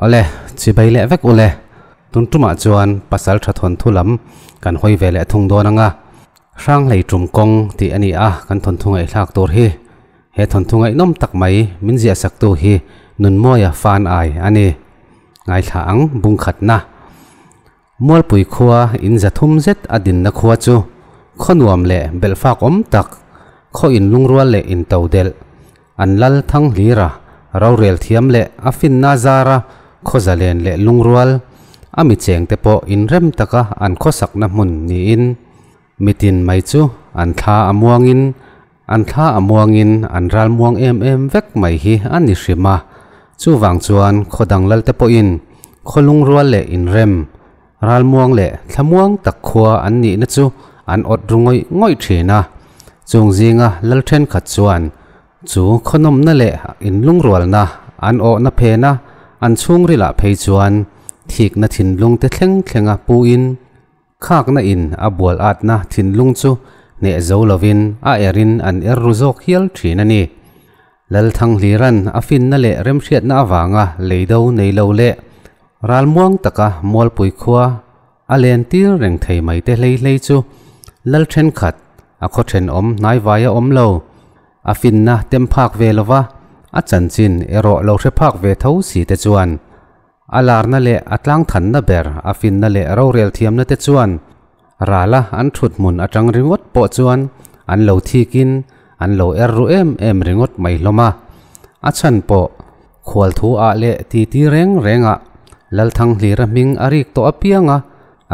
Awle, chibai leh vek ule. Tun tumah chuan pasal tha thawnthu lam kan hawi ve leh thung dawn anga Hranghlei tum kawng tih a ni a, kan thawnthu ngaihthlak tur hi. He thawnthu ngaihnawm tak mai min ziahsaktu hi Nunmawia fan ai a ni. Ngaithla ang bungkhatna. Mualpui khua in zathum zet a dinna khua chu khaw nuam leh belhfak awm tak, khaw inlungrual leh intodelh, an lal thang hlira rorel thiam leh a finna zara khaw zalen leh lungrual, a mi chengte pawh inrem taka an khawsakna hmun niin mitin mai chu an thla a muangin an thla a muangin an ral muang em em vek mai hi a ni hrim a. Chuvang chuan khaw dang lalte pawhin khaw lungrual leh inrem, ral muang leh thla muang tak khua an nihna chu an awt ru ngawih ngawih thin a. Chung zinga lal thenkhat chuan chu khaw nawmna leh inlungrualna an awhna phena an chhungrilah phei chuan thikna thinlung te thleng thlenga puin Khakna in a bual atna thinlung chu hneh zo lovin a erin an er ru zawk hial thin a ni. Lalthanghliran a finna leh remhriatna avanga leido nei lo leh ralmuang taka Mualpui khua a len tir reng thei mai te hlei hlei chu Lal thenkhat a khaw thenawm hnaivaia awm lo, a finna tem phak ve lova a chanchin erawh lo hre phak ve tho si te chuan A larna leh a tlangthanna ber a finna leh rorel thiamna te chuan rala an thut hmun atang ringawt pawh chuan an lo thikin an lo er ru em em ringawt mai hlawm a. A chhan pawh khual thu ah leh titi reng rengah Lalthanghlira hming a rik tawh apianga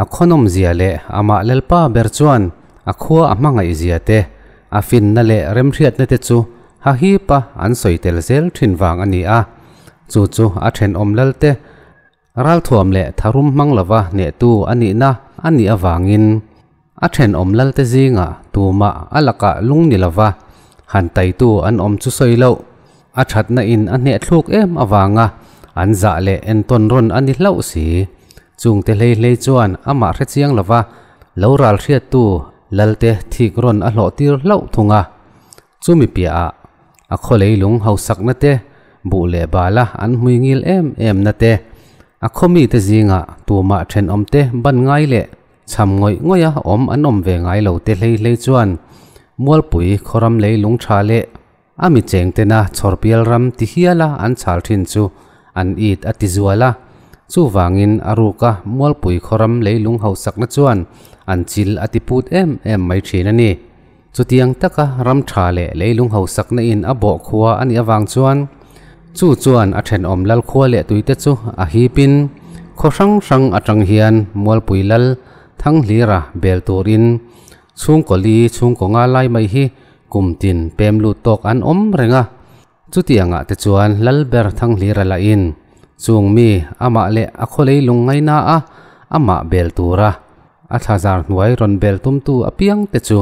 a khawnawm zia leh amah Lalpa ber chuan a khua a hmangaih zia te, a finna leh remhriatna te chu hahipa an sawi tel zel thin vang a ni a. Chu chu a thenawm Lalte ralthuam leh tharum hmang lova hnehtu a nihna a nih avangin a thenawm Lalte zingah tumah a lakah lung ni lova han taitu an awm chu sawi loh. A thatna in a hneh thluk em avanga an zah leh entawn rawn a ni hlauh si. Chungte hlei hlei chuan amah hre chiang lova lo ral hriattu Lalte thik rawn a hlawh tir hlauh thung a. Chumi piahah a khaw leilung hausakna te, buh leh bala an hmui ngil em em na te, a khaw mite zingah tumah thenawmte ban ngai leh Chham ngawih ngawih a awm an awm ve ngai lo te hlei hlei chuan Mualpui khawram lei lung tha leh a mi cheng tena chhawrpial ram ti hiala an chhal thin chu an it a ti zual a. Chuvangin a ruka Mualpui khawram lei lung hausakna chuan an chil a ti put em em mai thin a ni. Chutiang taka ram tha leh leilung hausakna in a bawh khua a nih avang chuan chu chuan a thenawm lal khua leh tuite chu a hipin khaw hrang hrang atang hian Mualpui lal Thanghlira bel turin chhungkaw li chhungkaw nga lai mai hi kum tin pem lut tawk an awm reng a. Chutiangah te chuan lal ber Thanghlira lahin chung mi amah leh a khaw leilung ngaina a amah bel tura A thlazar hnuai rawn bel tumtu apiang te chu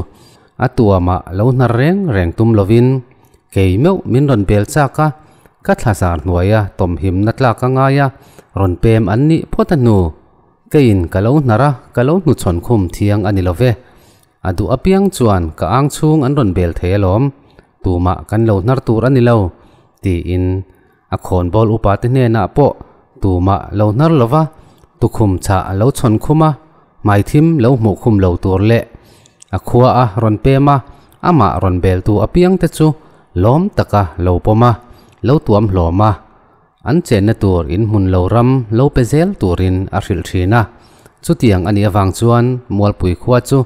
a tuamah lo hnar reng reng tum lovin kei meuh min rawn bel chak a, ka thlazar hnuaia tawmhimna tlak a ngai a, rawn pem an nih phawt a hnu. Keiin ka lo hnar a, ka lo hnuchhawn khum thiang a ni lo ve. A duh apiang chuan ka ang chhung an rawn bel thei alawm, tumah kan lo hnar tur a ni lo, tiin A khawnbawl upate hnenah pawh tumah lo hnar lova tukhum chah a lo chhawn khum a, hmaithim lo hmuh khum lo tur leh a khua a rawn pem a, amah rawn beltu apiangte chu lawm taka lo pawm a, lo tuam hlawm a, an chenna tur in hmun lo ram lo pe zel turin a hrilh thin a. Chutiang a nih avang chuan Mualpui khua chu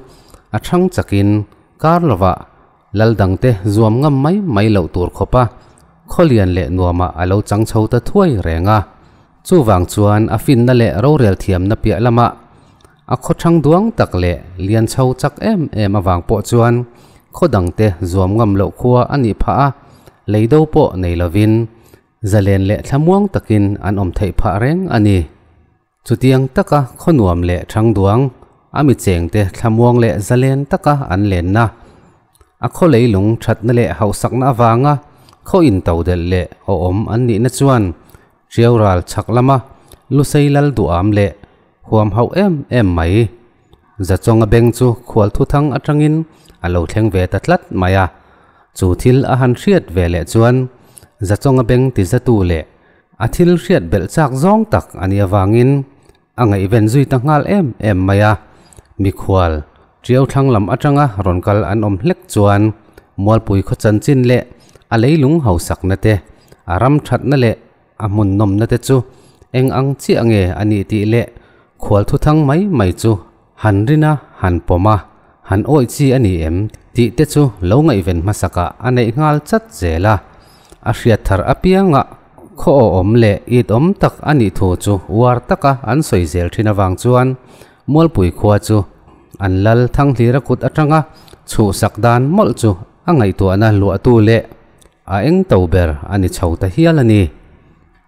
a chhang chakin kar lovah Lal dangte zuam ngam mai mai loh tur khawpa khawlian leh nuamah a lo chang chho ta thuai reng a. Chuvang chuan a finna leh rorel thiamna piah lamah a khaw thang duang tak leh lian chho chak em em avang pawh chuan khaw dangte zuam ngam loh khua a nih phah a, leido pawh nei lovin zalen leh thlamuang takin an awm theih phah reng a ni. Chutiang taka khaw nuam leh thangduang, a mi chengte thlamuang leh zalen taka an lenna, a khaw leilung thatna leh hauhsakna avanga khaw intodelh leh awhawm an nihna chuan Ṭiau ral chhak lama Lusei lal duham leh huam hauh em em mai. Zachawnga beng chu khual thuthang atangin a lo thleng ve ta tlat mai a. Chu thil a han hriat ve leh chuan Zachawnga beng tizatu leh. A thil hriat belh chak zawng tak a nih avangin a ngaihven zui ta nghal em em mai a. Mikhual, Tiau thlang lam atanga rawn kal an awm hlek chuan Mualpui khaw chanchin leh a leilung hausakna te, a ram thatna leh a hmun nawmna te chu eng ang chiah nge a nih tih leh khual thuthang mai mai chu han rin a, han pawm a, han awih chi a ni em tih te chu lo ngaihven hmasakah a neih nghal chat zel a. A hriat thar apiangah khaw awhawm leh it awm tak a nih thu chu uar taka an sawi zel thin avang chuan Mualpui khua chu an lal Thanghlira kut atanga chhuhsak dan mawlh chu a ngaihtuahna luahtu leh a eng to ber a ni chho ta hial a ni.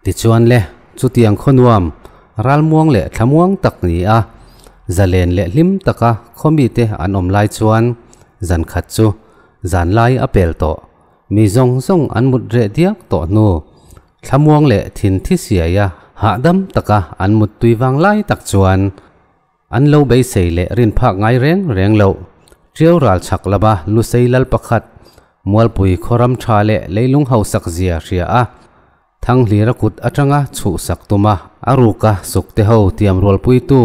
Tichuan le, chutiang khaw nuam, ralmuang leh thlamuang tak ni a, zalen leh hlim taka khaw mite an awm lai chuan zan khat chu zanlai a pel tawh. Mi zawng zawng an mut reh diak tawh hnu, thlamuang leh thin thi siaia hahdam taka an mut tui vang lai tak chuan an lo beisei leh rin phak ngai reng reng loh. Ṭiau ral chhak lama Lusei lal pakhat, Mualpui khawram ṭha leh leilung hausak zia hria a, Thanghlira kut aṭanga chhuhsak tuma a ruka sukte ho tiam rualpuitu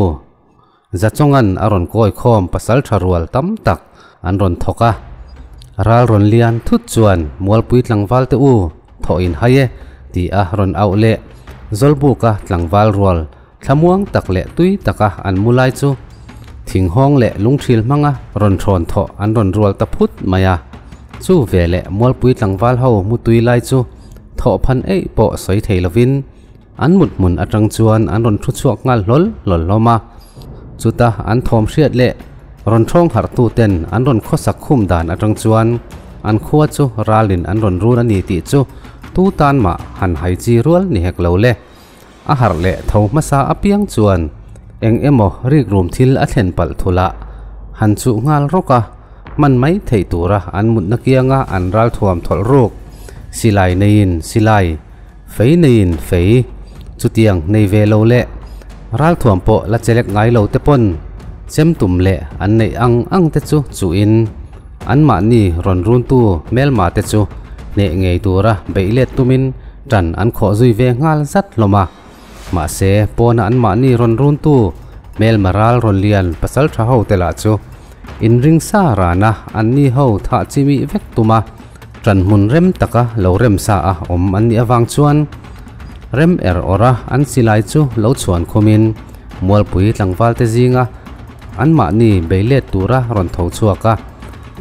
Zachawnga'n a rawn kawi khawm pasalṭha rual tam tak an rawn thawk a. Ral rawn lian thut chuan Mualpui tlangval te u thawh in hai e ti a rawn auh leh Zawlbuka tlangval rual thlamuang tak leh tui taka an mu lai chu thinghawng leh lungthil hmanga rawn thawn thawh an rawn rual ta phut mai a. Chu veleh Mualpui tlangval ho mu tui lai chu thawh phan eih pawh sawi thei lovin An mut hmun atang chuan an rawn thu chhuak nghal hlawl hlawl hlawm a, chuta an thawm hriat leh rawn thawng harh tu ten an rawn khawsak khum dan atang chuan an khua chu ralin an rawn run a ni tih chu tu tan mah han hai chi rual ni hek lo le. A harh leh tho hmasa apiang chuan eng emaw rikrum thil a thlen palh thulh han chuh nghal rawk a, hman mai theih tura an mutna kianga an ral thuam thawlh ruk silai neiin silai Fei neiin fei, chutiang nei ve lo leh ralthuam pawh la chelek ngai lo te pawn chem tum leh an neih ang ang te chu chuhin anmahni rawn runtu hmelma te chu hneh ngei tura beih let tumin tan an khawh zui ve nghal zat hlawm a. Mahse, pawna anmahni rawn runtu hmelma ral rawn lian pasaltha ho te lah chu inring sa rana anni ho thah chimih vek tuma Ṭan hmun rem taka lo rem sa a awm an nih avang chuan rem er awrh a an silai chu lo chhuan khumin Mualpui tlangvalte zinga anmahni bei let tura rawn tho chhuak a,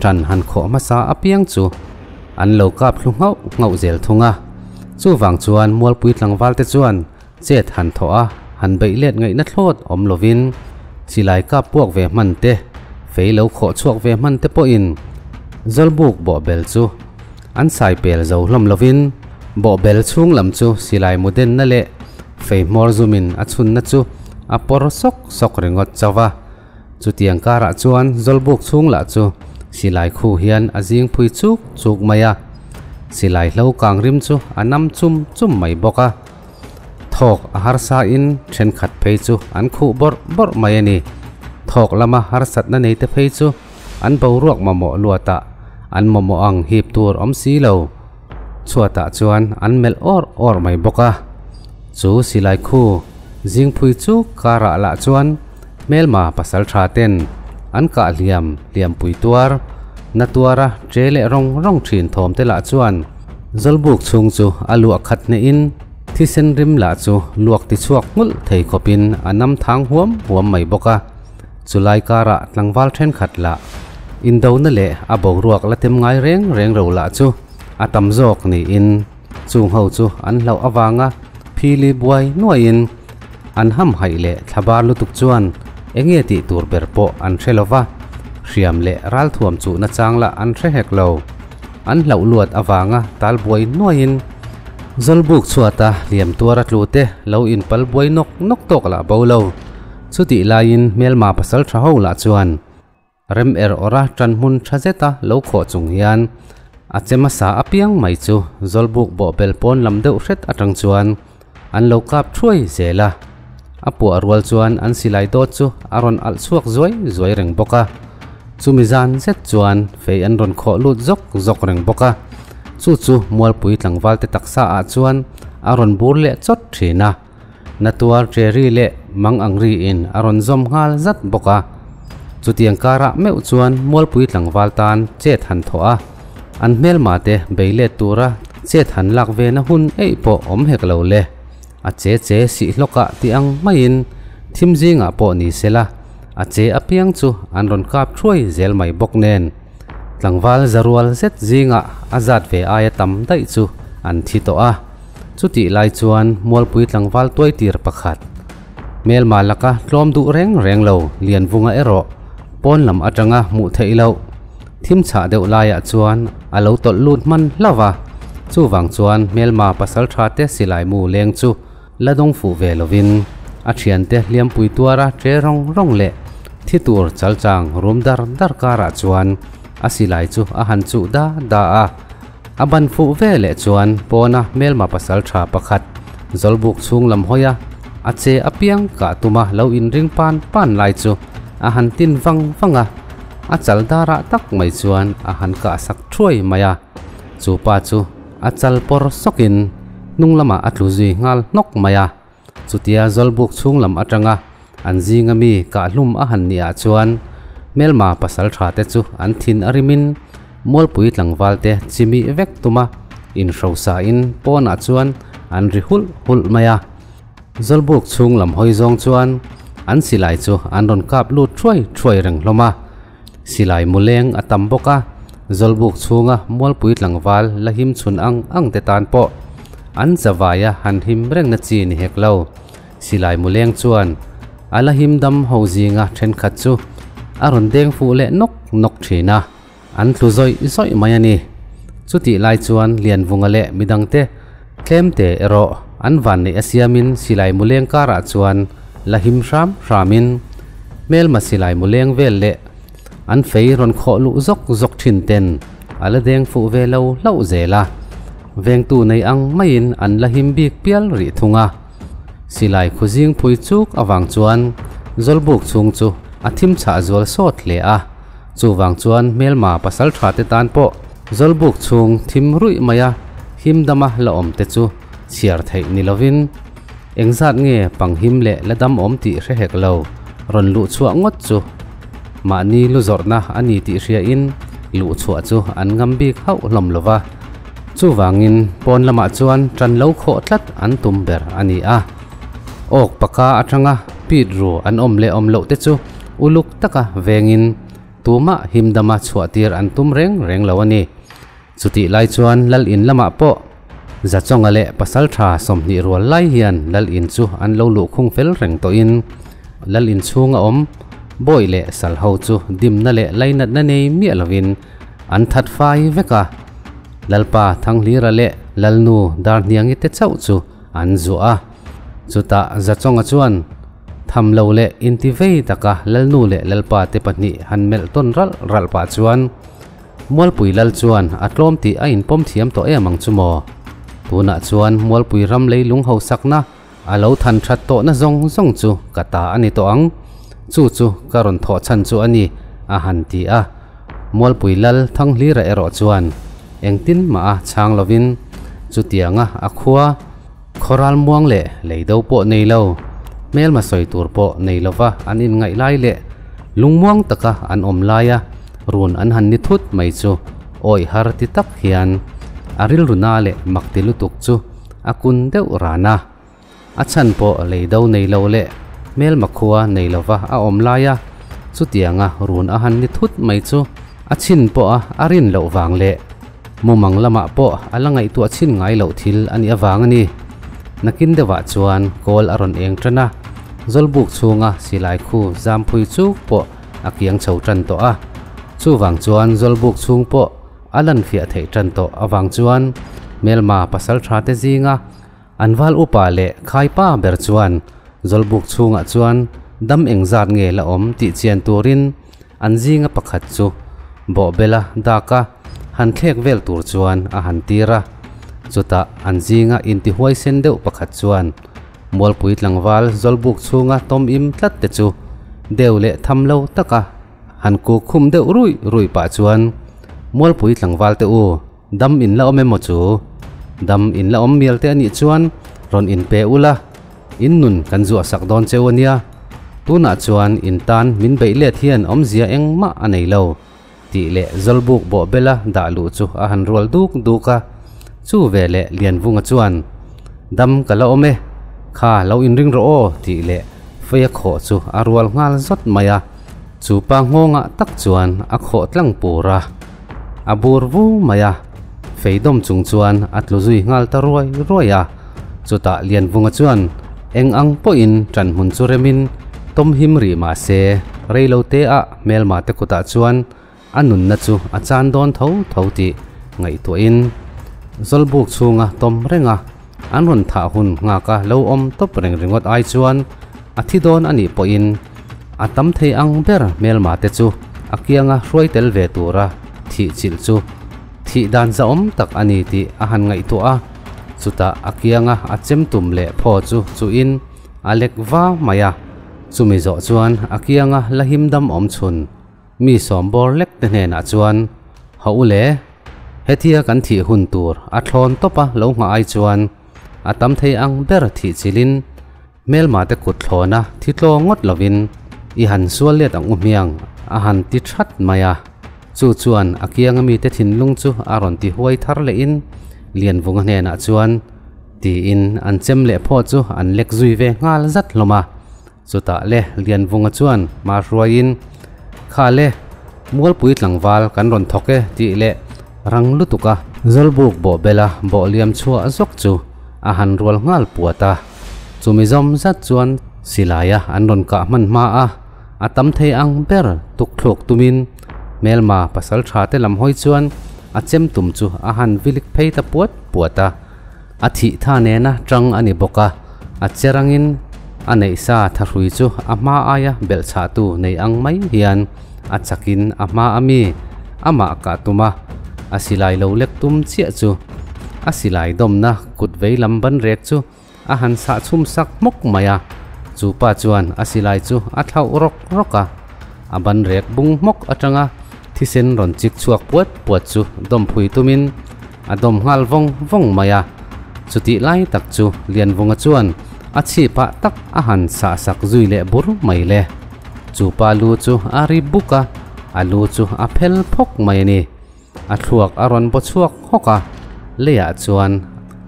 ṭan han khawh hmasa apiang chu an lo kap thlu nghauh nghauh zel thung a. Chuvang chuan Mualpui tlangvalte chuan chet han thawh a, han beih let ngaihna thlawt awm lovin silai kap puak ve hman te, fei lo khawh chhuak ve hman te pawhin Zawlbuk bawhbel chu an sai pel zo hlawm lovin bawhbel chhung lam chu silai mu denna leh fei hmawr zumin a chhunna chu a pawr sawk sawk ringawt chauh va. Chutiang karah chuan Zawlbuk chhung lah chu silai khu hian a zing phui chuk chuk mai a, silai hlo kang rim chu a nam chum chum mai bawk a. Thawk a harsa in thenkhat phei chu an khuh bawrh bawrh mai a ni. Thawk lama harsatna nei te phei chu an boruak mamawh luatah an mamawh ang hip tur awm si lo. Chhuatah chuan an melh awr awr mai bawk a. Chu silai khu zingphui chu karah lah chuan hmelma pasal tha ten an kah hliam hliampui tuar na tuara che leh rawng rawng thin thawm te lah chuan Zawlbuk chhung chu a luah khat hnehin thisen rim lah chu luak ti chhuak nghulh thei khawpin a nam thang huam huam mai bawk a. Chulai karah tlangval thenkhat lah indona leh a boruak la tem ngai reng reng ro lah chu a tam zawk niin chung ho chu an hlauh avanga phili buai nuaiin an hamhaih leh thlabar lutuk chuan enge tih tur ber pawh an hre lova, hriam leh ralthuam chuhna chang lah an hre hek lo. An hlauh luat avanga tal buai nuaiin Zawlbuk chhuata hliam tuara tlu te lo inpal buai nawk nawk tawk lah bo lo. Chutih laiin hmelma pasal tha ho lah chuan rem er awrha tan hmun tha zeta lo khawh chung hian a che hmasa apiang mai chu Zawlbuk bawhbel pawn lam deuh hret atang chuan an lo kap thuai zel a. A puah rual chuan an silai dawt chu a rawn alh chhuak zuai zuai reng bawk a. Chumi zan zet chuan fei an rawn khawh lut zawk zawk reng bawk a. Chu chu Mualpui tlangvalte taksa ah chuan a rawn bur leh chawt thin a, na tuar che ri leh mang ang ri in a rawn zawm nghal zat bawk a. Chutiang karah meuh chuan Mualpui tlangval tan chet han thawh a, an hmelma te bei let tura chet han lak ve na hun eih pawh awm hek lo le. A che che sih hlawkah ti ang maiin thim zingah pawh ni sela a che apiang chu an rawn kap thuai zel mai bawk nen. Tlangval zarual zet zingah a zat ve aia tam daih chu an thi tawh a. Chutih lai chuan Mualpui tlangval tuaitir pakhat, hmelma laka tlawm duh reng reng lo Lianvunga erawh pawn lam atanga hmuh theih loh thim chhah deuh laiah chuan a lo tawlh lut hman hlauh a. Chuvang chuan hmelma pasaltha te silai mu leng chu la dawng fuh ve lovin a thiante hliampui tuara che rawng rawng leh thi tur chalchang rum dar dar karah chuan a silai chu a han chuh da da a. A ban fuh ve leh chuan pawna hmelma pasaltha pakhat zawlbuk chhung lam hawi a, a che apiang kah tuma lo inring pan pan lai chu a han tin vang vang a, a chal darah tak mai chuan a han kah sak thuai mai a. Chu pa chu a chal pawr sawkin hnung lamah a tlu zui nghal hnawk mai a. Chutia zawlbuk chhung lam atanga an zinga mi kahhlum a han nih ah chuan hmelma pasaltha te chu an thin a rimin Mualpui tlangval te chimih vek tuma inhrosa in pawnah chuan an ri hulh hulh mai a. Zawlbuk chhung lam hawi zawng chuan an silai chu an rawn kap lut thuai thuai reng hlawm a. Silai muleng a tam bawk a, Zawlbuk chhunga Mualpui tlangval la him chhun ang ang te tan pawh an chavaia han him rengna chi ni hek lo. Silai muleng chuan a la him dam ho zinga thenkhat chu a rawn deng fuh leh nawk nawk thin a, an tlu zawih zawih mai a ni. Chutih lai chuan Lianvunga leh midangte tlemte erawh an vanneih a siamin silai muleng karah chuan la him hram hramin hmelma silai muleng vel leh an fei rawn khawh luh zawk zawk thin ten a la deng fuh ve lo hlauh zel a, vengtu nei ang maiin an la him bik pial rih thung a. Silai khuzing phui chuk avang chuan Zawlbuk chhung chu a thim chhah zual sawt hle a, chuvang chuan hmelma pasaltha te tan pawh Zawlbuk chhung thim ruih maia him dama la awm te chu chhiar theih ni lovin engzat nge pang him leh la dam awm tih hre hek lo rawn luh chhuah ngawt chu mahni lu zawrhna a ni tih hriain luh chhuah chu an ngam bik hauh hlawm lo va. Chuvangin pawn lamah chuan tan lo khawh tlat an tum ber a ni a. Awk paka atanga pit ru an awm leh awm loh te chu uluk taka vengin tumah himdama chhuahtir an tum reng reng lo a ni. Chutih lai chuan Lal in lamah pawh Zachawnga leh Pasaltha 20 rual lai hian Lal in chu an lo luh khung fel reng tawhin Lal in chhunga awm Bawi leh Sal ho chu dimna leh lainatna nei miah lovin an that fai vek a. Lalpa Thanghlira leh Lalnu Darhniangi te chauh chu an zuah a. Chutah Zachawnga chuan tham lo leh inti vei taka Lalnu leh Lalpa te pahnih han melh tawn ralh ralh pah chuan Mualpui Lal chuan a tlawm tih a inpawm thiam tawh em ang chu maw? Tunah chuan Mualpui ram leilung hausakna a lo than that tawhna zawng zawng chu ka ta a ni tawh ang. Chu chu ka rawn thawh chhan chu a ni, a han ti a. Mualpui Lal Thanghlira erawh chuan engtin mah a chhang lovin chutianga a khua Khawral muang leh lei do pawh nei lo, hmelma sawi tur pawh nei lova an inngaih lai leh lungmuang taka an awm laia run an han ni thut mai chu awih har ti tak hian a rilru na leh mak ti lutuk chu a kun deuh ran a. A chhan pawh lei do nei lo leh hmelma khua nei lova a awm laia chutianga run a han ni thut mai chu a chhin pawha a rin loh vang leh Mumang lamah pawh a la ngaihtuah chhin ngai loh thil a nih avang a ni. Nakin deuhah chuan kawl a rawn eng tan a, Zawlbuk chhunga silai khu zamphui chuk pawh a kiang chho tan tawh a. Chuvang chuan Zawlbuk chhung pawh a lan fiah theih tan tawh avang chuan hmelma pasaltha te zinga An val upa leh khaipa ber chuan Zawlbuk chhungah chuan dam engzat nge la awm tih chian turin an zinga pakhat chu bawhbela daka han thlek vel tur chuan a han tir a. Chutah an zinga intihuaisen deuh pakhat chuan Mualpui tlangval Zawlbuk chhunga tawm im tlat te chu deu leh tham lo taka han kuk khum deuh ruih ruih pah chuan Mualpui tlangval te u, dam in la awm emaw chu? Dam in la awm mial te a nih chuan rawn in pe ula, in nun kan zuah sak dawn cheu a nia. Tunah chuan in tan min beih let hian awmzia engmah a nei lo tih leh Zawlbuk bawh bela dah luh chu a han rual duk duk a. Chu veleh Lianvunga chuan, Dam ka la awm e, kha lo inring rawh aw tih leh Feia khawh chu a rual nghal zawt mai a. Chu pa nghawngah tak chuan a khawh tlang pur a, a bur vu mai a. Fei dawm chung chuan a tlu zui nghal ta ruai ruai a. Chutah Lianvunga chuan eng ang pawhin ṭan hmun chu remin tawm him rih mah se, rei lo te ah hmelma te kutah chuan a nunna chu a chan dawn tho tho tih ngaihtuahin Zawlbuk chhunga tawm reng a, an rawn thah hun nghaka lo awm tawp reng ringawt ai chuan a thi dawn a nih pawhin a tam thei ang ber hmelma te chu a kianga hruai tel ve tura thih chilh chu thih dan zahawm tak a ni tih a han ngaihtuah a, chutah a kianga a chem tum leh phaw chu chuhin a lek va mai a, chumi zawh chuan a kianga la him dam awm chhun Mi sawm bawr lek te hnenah chuan, Haw u le, hetia kan thih hun tur a thlawn tawp a lo nghah ai chuan a tam thei ang ber thih chilin hmelma te kut thlawna thi tlaw ngawt lovin i han sual let ang u hmiang a han ti that mai a. Chu chuan a kianga mite thinlung chu a rawn ti huai thar lehin Lianvunga hnenah chuan tiin an chem leh phaw chu an lek zui ve nghal zat hlawm a. Chutah le Lianvunga chuan hma hruaiin, Kha le, Mualpui tlangval kan rawn thawk e tih leh rang lutuk a. Zawlbuk bawh bela bawh liam chhuah zawk chu a han rual nghal puat a. Chumi zawm zat chuan silaia an rawn kah hman hma a, a tam thei ang ber tukthluk tumin hmelma pasal tha te lam hawi chuan a chem tum chu a han vilik phei ta puat puat a. A thih tha nena tang a ni bawk a, a che rangin a neih sa thahrui chu a hma aia belh chhahtu nei ang mai hian a chakin a hma a mi amah kah tum a, a silai lo lek tum chiah chu a silai dawmna kut vei lam ban rek chu a han sah chhum sak hmawk mai a, chu pa chuan a silai chu a thlauh rawk rawk a, a ban rek bung hmawk atanga thisen rawn chik chhuak puat puat chu dawm phui tumin A dawm nghal vawng vawng mai a, chutih lai tak chu Lianvunga chuan a chhipah tak a han sah sak zui leh bur mai le. Chu pa lu chu a ri buk a, a lu chu a phel phawk mai a ni. A thluak a rawn baw chhuak hawk a, leiah chuan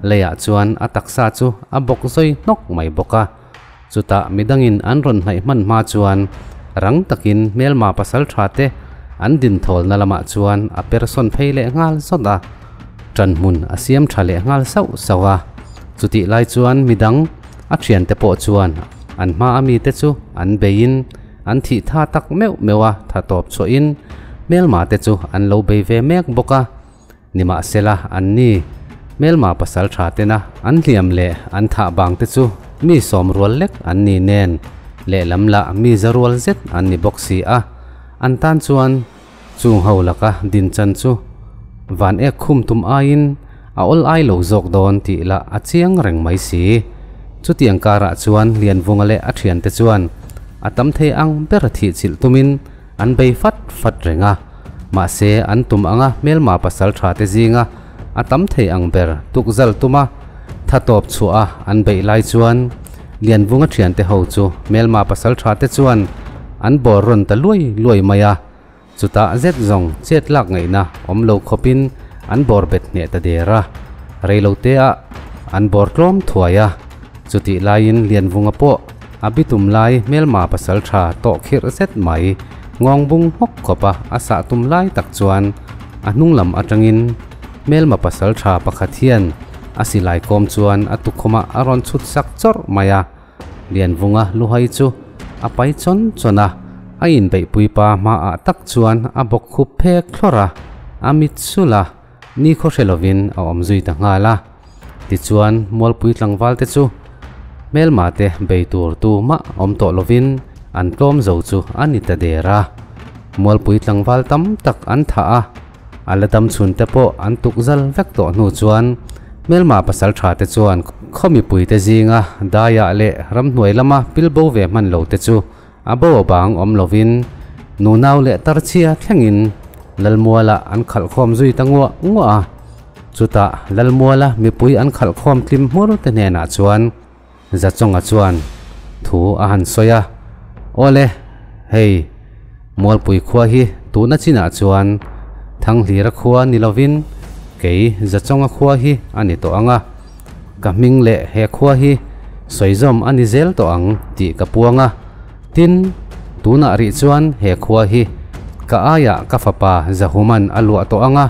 leiah chuan a taksa chu a bawk zawi hnawk mai bawk a. Chutah midangin an rawn hnaih hman hma chuan rang takin hmelma pasal tha te an dinthawlna lamah chuan a per sawn phei leh nghal zawt a, ṭan hmun a siam ṭha leh nghal sauh sauh a. Chutih lai chuan midang a ṭhiante pawh chuan an hma a mite chu an beiin an thih tha tak meuh meuh a, tha tawp chhuahin hmelma te chu an lo bei ve mek bawk a. Nimahsela, anni hmelma pasal tha tena an hliam leh an thah bang te chu mi sawm rual lek an ni nen, lehlam lah mi za rual zet an ni bawk si a, an tan chuan chung ho laka din chan chu van ek khum tum aiin a awl ai lo zawk dawn tih lah a chiang reng mai si. Chutiang karah chuan Lianvunga leh a thiante chuan a tam thei ang ber thih chilh tumin an bei fat fat reng a. Mahse, an tum anga hmelma pasal tha te zinga a tam thei ang ber tukzal tuma tha tawp chhuah a an beih lai chuan Lianvunga thiante ho chu hmelma pasal tha te chuan an bawr rawn ta luai luai mai a, chutah zet zawng chet lak ngaihna awm lo khawpin an bawr bet hneh ta der a, reilote ah an bawr tlawm thuai a, chutih laiin Lianvunga pawh A bitum lai hmelma pasal tha tawh khirh zet mai, ngawng bung hmawk khawp a a sah tum lai tak chuan a hnung lam atangin hmelma pasal tha pakhat hian a silai kawm chuan a tukhumah a rawn chhut sak chawrh mai a. Lianvunga luhai chu a pai chawn chawn a, a inbeihpui pa hmaah tak chuan a bawk khup phek thlawrh a, a mit sulh a, nikhaw hre lovin a awm zui ta nghal a. Tichuan, Mualpui tlangval te chu hmelma te bei tur tu mah awm tawh lovin an tlawm zo chu a ni ta der a. Mualpui tlangval tam tak an thah a, a la dam chhun te pawh an tuk zal vek tawh hnu chuan hmelma pasal tha te chuan khaw mipui te zinga daiah leh ramhnuai lama pilbo ve hman lo te chu a bo a bang awm lovin nunau leh tarchhia thlengin Lalmualah an khalh khawm zui ta nguah nguah a. Chutah Lalmuala mipui an khalh khawm tlim hmur te hnenah chuan Zachawnga chuan thu a han sawi a, Awle, hei, Mualpui khua hi tuna chinah chuan Thanghlira khua ni lovin kei Zachawnga khua hi a ni tawh ang a, ka hming leh he khua hi sawizawm a ni zel tawh ang tih ka puang a. Tin, tunah rih chuan he khua hi ka aiah ka fapa Zahuman a luah tawh ang a,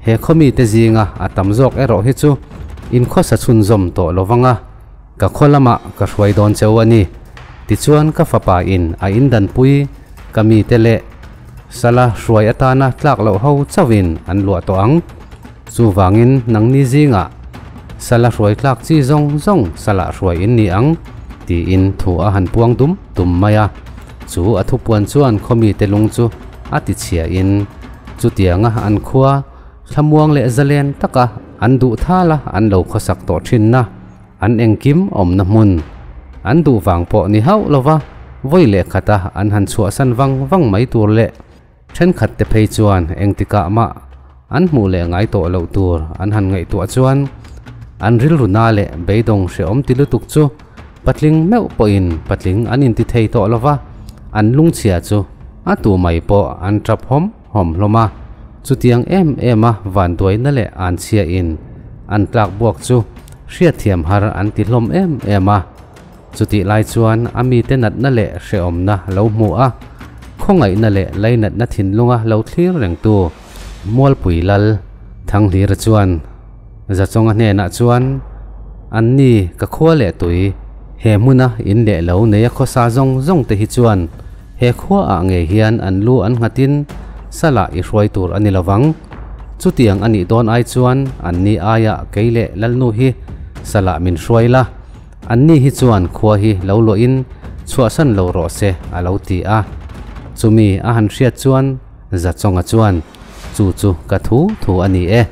he khaw mite zinga a tam zawk erawh hi chu in khawsa chhunzawm tawh lo vang a, ka khaw lamah ka hruai dawn cheu a ni. Tichuan ka fapa in a indanpui ka mite leh sala hruai atana tlak loh ho chauhin an luah tawh ang. Chuvangin nangni zingah sala hruai tlak chi zawng zawng salah hruai in ni ang, tiin thu a han puang dum dum mai a. Chu a thupuan chuan khawmite lung chu a ti chhiahin chutianga an khua thlamuang leh zalen taka an duh thala an lo khawsak tawh thinna an engkim awmna hmun an duh vang pawh ni hauh lova vawi leh khata an han chhuahsan vang vang mai tur leh Thenkhat te phei chuan engtikah mah an hmuh leh ngai tawh loh tur an han ngaihtuah chuan an rilru na leh beidawng hrehawm ti lutuk chu patling meuh pawhin patling an inti thei tawh lo va, an lungchhia chu a tu mai pawh an tap hawm hawm hlawm a. Chutiang em em a vanduaina leh anchhiain an tlak buak chu hriatthiam har an ti hlawm em em a. Chutih lai chuan a mite natna leh hrehawmna lo hmu a, khawngaihna leh lainatna thinlunga lo thlir rengtu Mualpui Lal Thanghlira chuan Zachawnga hnenah chuan, Anni ka khua leh tui, he hmuna in leh lo neia khawsa zawng zawng te hi chuan he khuaah ngei hian an lu an nghatin salah i hruai tur a ni lovang. Chutiang a nih dawn ai chuan anni aiah kei leh Lalnu hi salah min hruai la. Anni hi chuan khua hi lo luahin chhuahsan lo rawh se a lo ti a. Chumi a han hriat chuan Zachawnga chuan, Chu chu ka thu thu a ni e.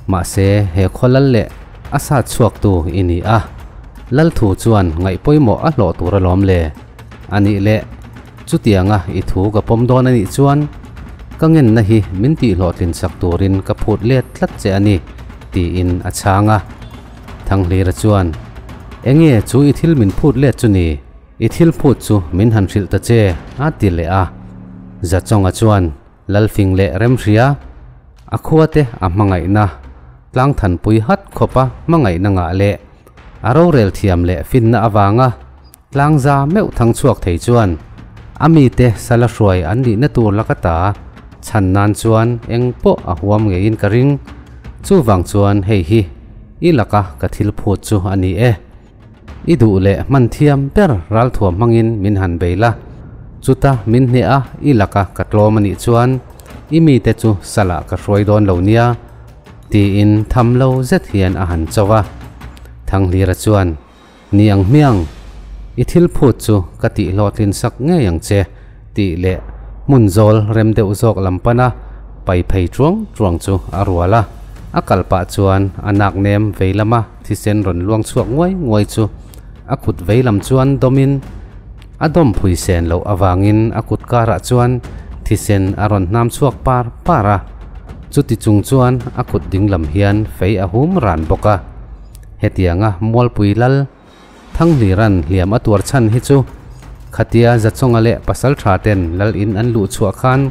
Mahse he khaw lal leh a sat chhuaktu i ni a. Lal thu chuan ngaih pawimawh a hlawh tur alawm le. A nih leh, chutianga i thu ka pawm dawn a nih chuan ka ngenna hi min tihhlawhtlin sak turin ka phut let tlat che a ni, tiin a chhang a. Thanghlira chuan, Enge chu i thil min phut let chu ni? I thil phut chu min han hrilh ta che, a ti leh a. Zachawnga chuan, Lalfing leh Remhria, a khuate a hmangaihna, tlangthanpui hat khawpa hmangaihna ngah leh a rorel thiam leh finna avanga tlangza meuh thang chhuak thei chuan a mite sala hruai an nihna tur laka ta chhan nan chuan eng pawh a huam ngeiin ka ring. Chuvang chuan hei hi i laka ka thil phut chu a ni e. I duh leh hman thiam ber ralthuam hmangin min han bei la. Chuta min hneh a i laka ka tlawm a nih chuan i mite chu salah ka hruai dawn lo nia, tiin tham lo zet hian a han cho a. Thanghlira chuan. Ni ang hmiang, i thil phut chu ka tih hlawhtlin sak ngei ang che, tih leh hmun zawl rem deuh zawk lam pana pai phei chuang chuang chu a rual a. A kal pah chuan a nak nem vei lama thisen rawn luang chhuak nguai nguai chu a kut vei lam chuan dawmin a dawm phui sen loh avangin a kut karah chuan thisen a rawn hnam chhuak par par a. Chuti chung chuan a kut ding lam hian fei a hum ran bawk a. Hetianga Mualpui Lal Thanghlira'n hliam a tuar chhan hi chu khatia Zachawnga leh Pasaltha ten Lal in an luh chhuah khan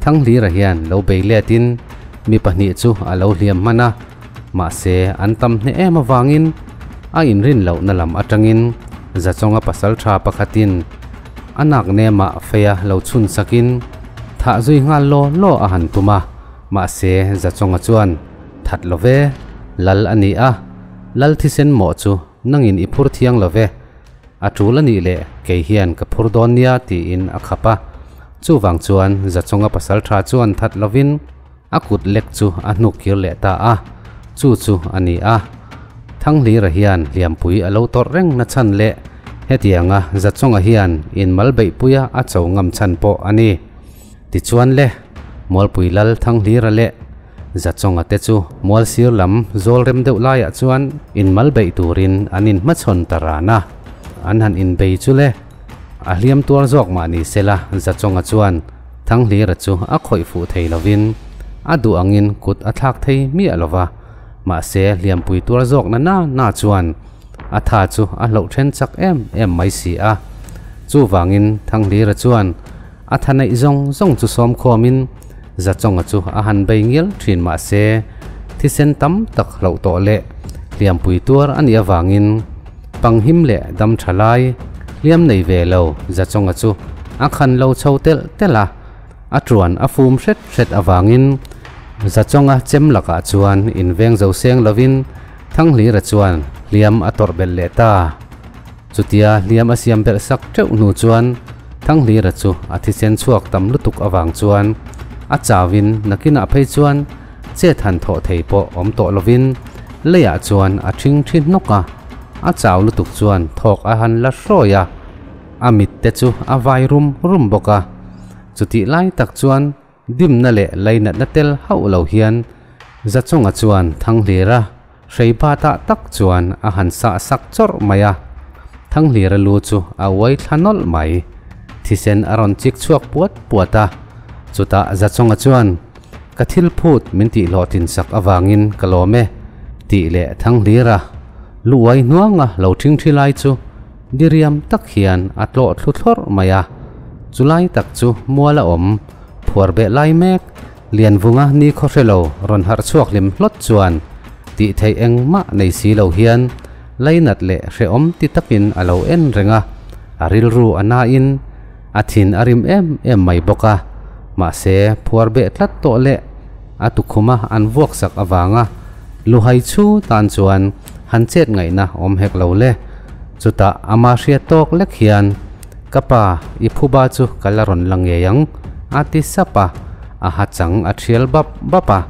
Thanghlira hian lo bei letin mi pahnih chu a lo hliam hman a, mahse an tam hneh em avangin a inrin lohna lam atangin Zachawnga Pasaltha pakhatin a nak nemah feia lo chhun sakin thah zui nghal law law a han tum a, mahse Zachawnga chuan That lo ve, Lal a ni a, Lal thisen mawh chu nangin i phur thiang lo ve, a tul a nih leh kei hian ka phur dawn nia tiin a khap a. Chuvang chuan Zachawnga pasal tha chuan that lovin a kut lek chu a hnuk kir leh ta a, chu chu a ni a. Thanghlira hian hliampui a lo tawrh reng na chhan leh hetianga Zachawnga hian inmal beihpuia a cho ngam chhan pawh a ni. Tichuan le, Mualpui Lal Thanghlira leh Zachawnga te chu mual sir lam zawl rem deuh laiah chuan inmal beih turin an inhmachhawn ta ran a. An han inbei chu le, a hliam tuar zawk mah ni sela Zachawnga chuan Thanghlira chu a khawih fuh thei lovin a duh angin kut a thlak thei miah lo va. Mahse hliampui tuar zawk na na na chuan a tha chu a hloh then chak em em mai si a. Chuvangin Thanghlira chuan a tha neih zawng zawng chu sawm khawmin Zachawnga chu a han bei ngial thin mahse thisen tam tak hloh tawh leh hliampui tuar a nih avangin panghim leh dam tha lai hliam nei ve lo Zachawnga chu a khan lo chho telh telh a, a tuan a fum hret hret avangin Zachawnga chem lakah chuan inveng zo seng lovin Thanghlira chuan hliam a tawrh belh leh ta. Chutia hliam a siam belh sak teuh hnu chuan Thanghlira chu a thisen chhuak tam lutuk avang chuan a chauin nakinah phei chuan chet han thawh thei pawh awm tawh lovin leiah chuan a thing thi hnawk a, a chau lutuk chuan thawk a han la hrawi a, a mit te chu a vai rum rum bawk a. Chutih lai tak chuan Dimna leh lainatna tel hauh lo hian Zachunga chuan Thanghlira hrei batah tak chuan a han sah sak chawrh mai a, Thanghlira lu chu a uai thla nawlh mai. Thisen a rawn chik chhuak puat puat a, chutah Zachunga chuan, Ka thil phut min tih hlawhtlin sak avangin ka lawm e, tih leh Thanghlira lu uai hnuanga lo ṭhingṭhi lai chu diriam tak hian a tlawh thlu thlawrh mai a, chulai tak chu mual a awm. Phuar beh lai mek, Lianvunga ni khaw hre lo rawn harh chhuak hlim hlawt chuan tih theih engmah nei si lo hian lainat leh hrehawm ti takin a lo en reng a, a rilru a nain a thin a rim em em mai bawk a, mahse phuar beh tlat tawh leh a tukhuma an vuak sak avanga luhai chhu tan chuan han chet ngaihna awm hek lo le. Chutah ama hriat tawk lek hian. Ka pa, i phuba chu ka la rawn la ngei ang, a ti sap a, a ha chang a thial bap bap a.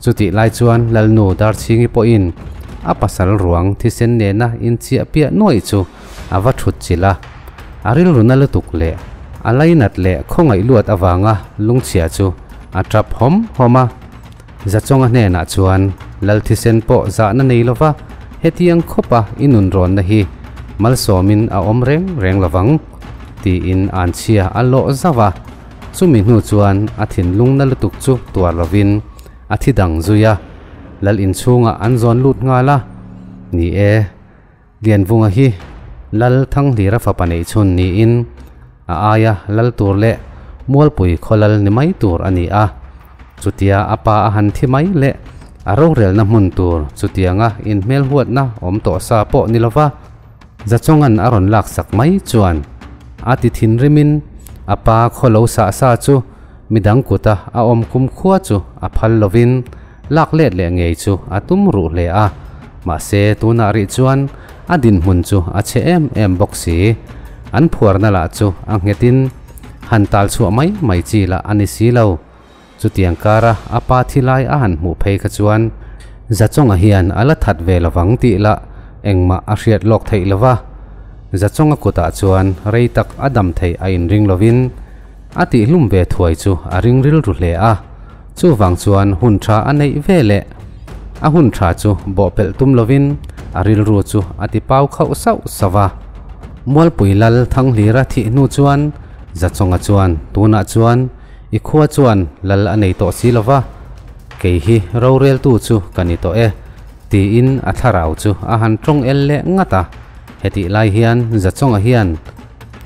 Chutih lai chuan Lalnu Darchhingi pawhin a pasal ruang thisen nena inchiah piah nuaih chu a va thut chilh a. A rilru na lutuk leh a lainat leh khawngaih luat avanga lungchhia chu a tap hawm hawm a. Zachawnga hnenah chuan Lal thisen pawh zahna nei lova hetiang khawpa i nun rawnna hi malsawmin a awm reng reng lovang, tiin anchhia a lawh zauh a. Chumi hnu chuan a thinlungna lutuk chu tuar lovin a thi dang zui a, Lal inchhungah an zawn lut nghal a. Ni e. Lianvunga hi Lal Thanghlira fapa neih chhun niin a aia lal tur leh Mualpui khaw lal ni mai tur a ni a. Chutia a pa a han thi mai leh a rorelna hmun tur chutianga inhmelhuatna awm tawh sa pawh ni lova Zachawnga'n a rawn laksak mai chuan a ti thinrimin a pa khaw lo sah sa chu midang kuta a awm kumkhua chu a phal lovin Lak let leh ngei chu a tum ruh hle a, mahse tunah rih chuan a dinhmun chu a chhe em em bawk si. An phuarna lah chu a nghetin han tal chhuah mai mai chi lah a ni si lo. Chutiang kara a pa thi lai a han hmuh phei kha chuan Zachawnga hian a la that ve lovang tih lah engmah a hriat lawk theih lova. Zachawnga kutah chuan rei tak a dam theih a inring lovin a tihhlum ve thuai chu a ring rilru hle a. Chuvang chuan hun tha a neih ve leh a hun tha chu bawhpelh tum lovin a rilru chu a ti pau khauh sauh sauh a. Mualpui Lal Thanghlira thih hnu chuan Zachawnga chuan tunah chuan i khua chuan lal a nei tawh si lova, kei hi roreltu chu ka ni tawh e tiin a thlarau chu a han tawng el leh ngat a. Hetih lai hian Zachawnga hian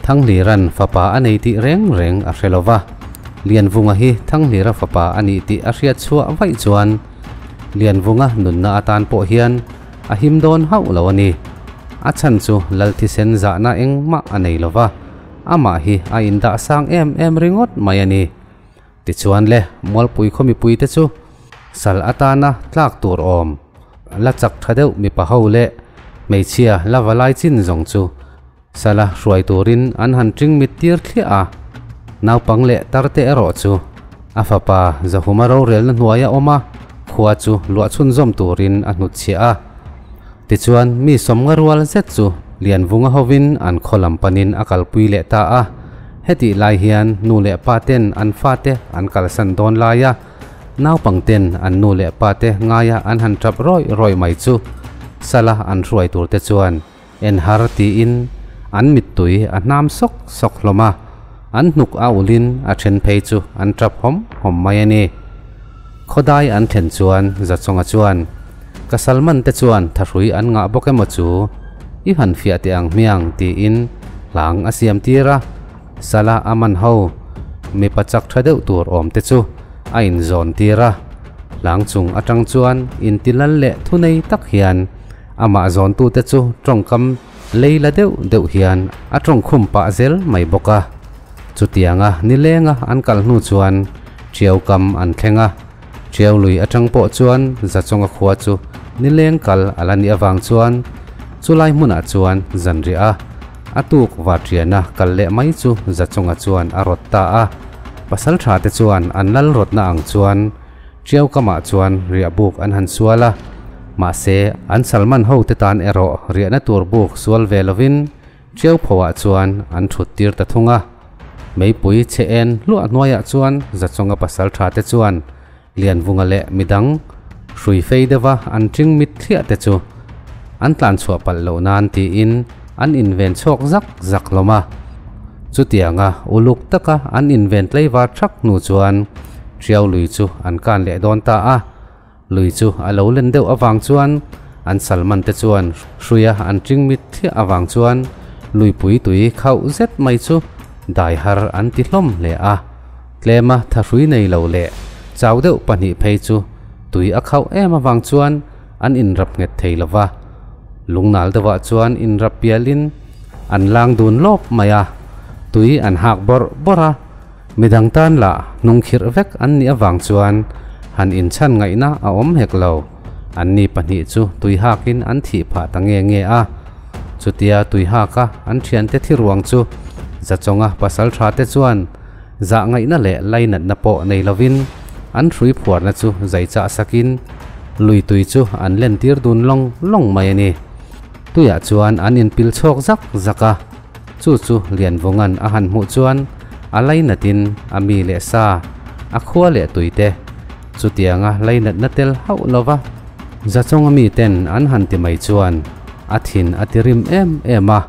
Thanghlira'n fapa a nei tih reng reng a hre lo va, Lianvunga hi Thanglira fapa a nih tih a hriat chhuah vaih chuan Lianvunga nunna atan pawh hian a him dawn hauh lo a ni. A chhan chu Lal thisen zahna engmah a nei lo va, amah hi a indah sang em em ringawt mai a ni. Tichuan le, Mualpui khaw mipuite chu sal atana tlak tur awm la chak tha deuh mipa ho leh hmeichhia la valai chin zawng chu Sala hruai turin an han ṭing mit tir thliah a, naupang leh tarte erawh chu a fapa Zahuma rorelna hnuaia awm a, khua chu luah chhunzawm turin a hnutchhiah a. Tichuan, mi sawmnga rual zet chu Lianvunga hovin an khaw lam panin a kalpui leh ta a. Hetih lai hian nu leh pa ten an fate an kalsan dawn lai a, naupang ten an nu leh pate ngaia an han ṭap rawih rawih mai chu Sala an hruai turte chuan En har tiin an mittui a hnam sawk sawk hlawm a, an hnuk a ulhin a then phei chu an tap hawm hawm mai a ni. Khawdai an thlen chuan Zachawnga chuan, Ka salman te chuan thahrui an ngah bawk emaw chu i han fiah teh ang hmiang tiin hlang a siam tir a, sala a man ho mipa chak tha deuh tur awm te chu a inzawn tir a, hlang chung atang chuan intilal leh thunei tak hian amah zawntute chu tawngkam lei la deuh deuh hian a tawngkhum pah zel mai bawk a. Chutianga nilenga an kal hnu chuan Ṭiau kam an thleng a, Ṭiau lui aṭang pawh chuan Zachawnga khua chu nileng kal a la nih avang chuan chulai hmunah chuan zanriah a, a tuk Varṭiana kal leh mai chu Zachawnga chuan a rawt ta a. Pasalṭha te chuan an lal rawtna ang chuan Ṭiau kamah chuan riah buk an han sual a, mahse an Salman ho te tan erawh riahna tur buk sual ve lovin Ṭiau phoah chuan an ṭhut tir ta thung a. Meipui chhe en hluah hnuaiah chuan Zachawnga pasalṭha te chuan Lianvunga leh midang hrui fei deuha an ṭing mit thliah te chu an tlan chhuah palh loh nan tiin an inven chhawk zak zak hlawm a. Chutianga uluk taka an inven tlaivar ṭhak hnu chuan Ṭiau lui chu an kan leh dawn ta a. Lui chu a lo len deuh avang chuan an salman te chuan hruia an ṭing mit thliah avang chuan luipui tui khauh zet mai chu dai har an ti hlawm hle a. Tlema thahrui nei lo leh chau deuh pahnih phei chu tui a khauh em avang chuan an inrap nghet thei lo va. Lungnal deuhah chuan inrap pialin an lang dun lawp mai a, tui an hak bawrh bawrh a. Midang tan lah hnungkhirh vek an nih avang chuan han inchhan ngaihna a awm hek lo. Anni pahnih chu tui hakin an thih phah ta nge nge a. Chutia tui haka an thiante thi ruang chu Zachawnga pasal tha te chuan zah ngaihna leh lainatna pawh nei lovin an hrui phuarna chu zai chah sakin lui tui chu an lentir dun lawng lawng mai a ni. Tuiah chuan an inpil chhawk zak zak a. Chu chu Lianvunga'n a han hmuh chuan a lainatin a mi leh sa, a khua leh tuite chutianga lainatna tel hauh lova Zachawnga miten an han ti mai chuan a thin a ti rim em em a,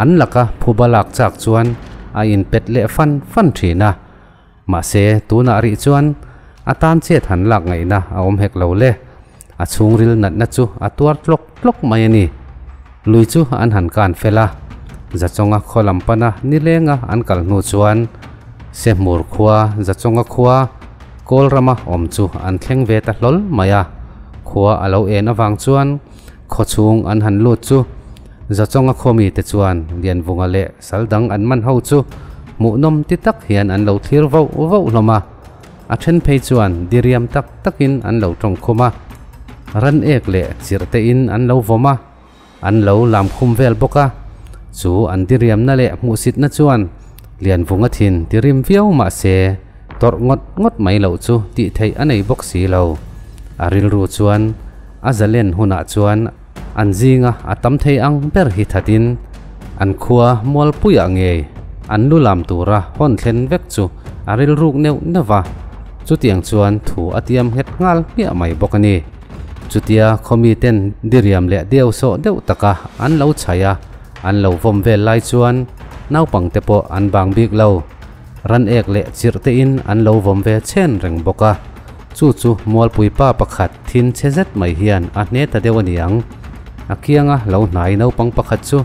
an laka phuba lak chak chuan a inpet leh fan fan thin a. Mahse, tunah rih chuan a tan chet han lak ngaihna a awm hek lo le. A chhungril natna chu a tuar tlawk tlawk mai a ni. Lui chu an han kan fel a, Zachawnga khaw lam pana nilenga an kal hnu chuan Sehmur khua, Zachawnga khua, Kawl rama awm chu an thleng ve ta hlawl mai a. Khua a lo en avang chuan khaw chhung an han lut chu Zachawnga khaw mite chuan Lianvunga leh Sal dang an man ho chu hmuhnawm ti tak hian an lo thlir voh voh hlawm a, a then phei chuan diriam tak takin an lo tawng khum a, ran ek leh chirh te in an lo vawm a, an lo lam khum vel bawk a, chu an diriamna leh hmuhsitna chuan Lianvunga thin ti rim viau mah se tawrh ngawt ngawt mai loh chu tih theih a nei bawk si lo. A rilru chuan a zalen hunah chuan An zinga a tam thei ang ber hi thatin an khua mualpuiah ngei an lu lam tura hawn thlen vek chu a rilruk neuh neuh va, chutiang chuan thu a tiam nghet nghal hmiah mai bawk a ni. Chutia khawmi ten diriam leh deu sawh deuh taka an lo chhaih a, an lo vawm vel lai chuan naupangte pawh an bang bik lo. Ran ek leh chirh tein an lo vawm ve chhen reng bawk a, chu chu mualpui pa pakhat thin chhe zet mai hian a hne ta deuh a ni ang. A kianga lo hnai naupang pakhat chu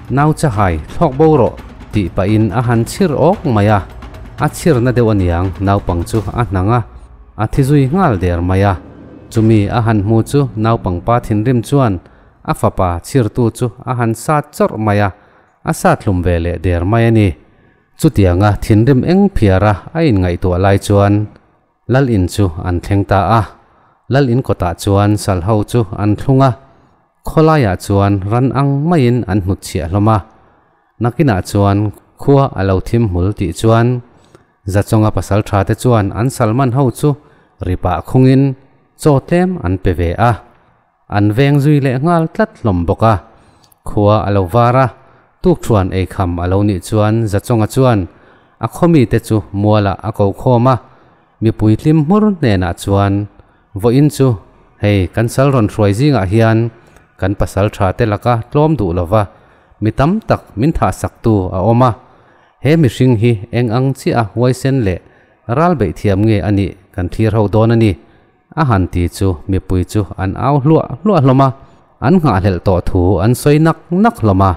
nau chahai thlawk bo rawh tih pahin a han chhir awk mai a, a chhirna deuh a niang naupang chu a hnang a, a thi zui nghal der mai a. Chumi a han hmu chu naupang pa thinrim chuan a fapa chhirtu chu a han sat chawrh mai a, a sat hlum ve leh der mai a ni. Chutianga thinrim eng phiara a inngaihtuah lai chuan Lal in chu an thleng ta a. Lal in kawtah chuan sal ho chu an thlung a, khawlaiah chuan ran ang maiin an hnutchhiah hlawm a. Nakinah chuan khua a lo thim hmul tih chuan Zachawnga pasal tha te chuan an salman ho chu ripah khungin chaw tlem an pe ve a. An veng zui leh nghal tlat hlawm bawk a. Khua a lo var a, tukṭhuan eikham a lo nih chuan Zachawnga chuan a khawmite chu mualah a ko khawm a, mipui tlim hmur hnenah chuan, Vawiin chu hei kan sal rawn hruai zingah hian kan pasal tha te laka tlawm duh lova mi tam tak min thahsaktu a awm a, he mihring hi eng ang chiah a huaisen leh ral beih thiam nge a nih kan thlir ho dawn a ni. A han ti chu mipui chu an au hluah hluah hlawm a, an nghahhlelh tawh thu an sawi nak nak hlawm a.